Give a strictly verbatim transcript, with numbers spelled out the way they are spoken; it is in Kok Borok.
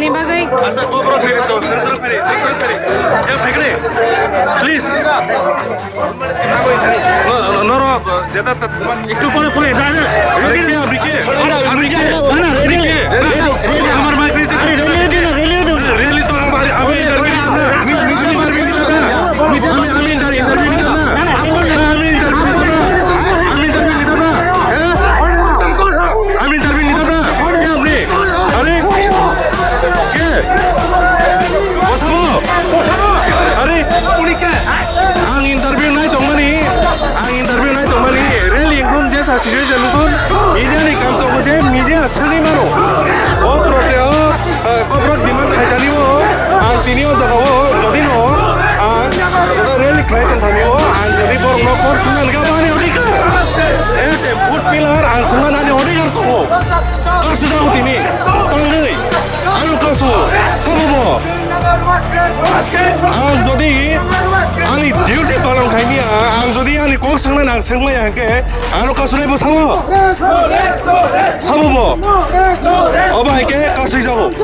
Ni bagwi. Acha, GoPro feri to, GoPro feri, GoPro feri. Ya, bhai, please. No, no, no, no, jeta ta-, একটু পরে, পরে, যা, যা। আরে কে, আপনি কে? আরে, আপনি কে? না, না, রেলি, আপনি কে? Rally, rally, rally. আমার মাইক নিচে আরে, rally, rally, rally, rally. Rally তো আমার, আমি ইন্টারভিউ নিতাম না। আমি ইন্টারভিউ নিতাম না। আমি, আমি ইন্টার-, ইন্টারভিউ নিতাম না। না, না, রেলি। না, আমি ইন্টারভিউ নিতাম না। আমি ইন্টারভিউ নিতাম না। হ্যাঁ? আমি ইন্টারভিউ নিতাম না। কে আপনি? আরে? Ke? Bosabo? Are? Ang interview nai tongmani, ang interview nai tongmani, rally wngkha jesa situation wngkha, media ni kam tongo je media swngwi mano. O prote o, eh, kokrok demand khaitani o, ang tini o jaga o, jodi no, ang jodi rally khlai tongthani o, ang jodi borok no kok swngna nangkha, ani odhikar. As a food pillar, ang swngna nani odhikar tongo. Kasu jago tini, tangwi. Ano kasu, sabo bo. Ang jodi ani duty palan khaimya, ang jodi ani kok swngna nang swngmaya hwnkhe, ano kasu nai bo sabo. Sabo bo. Obo hai khe kasui jago.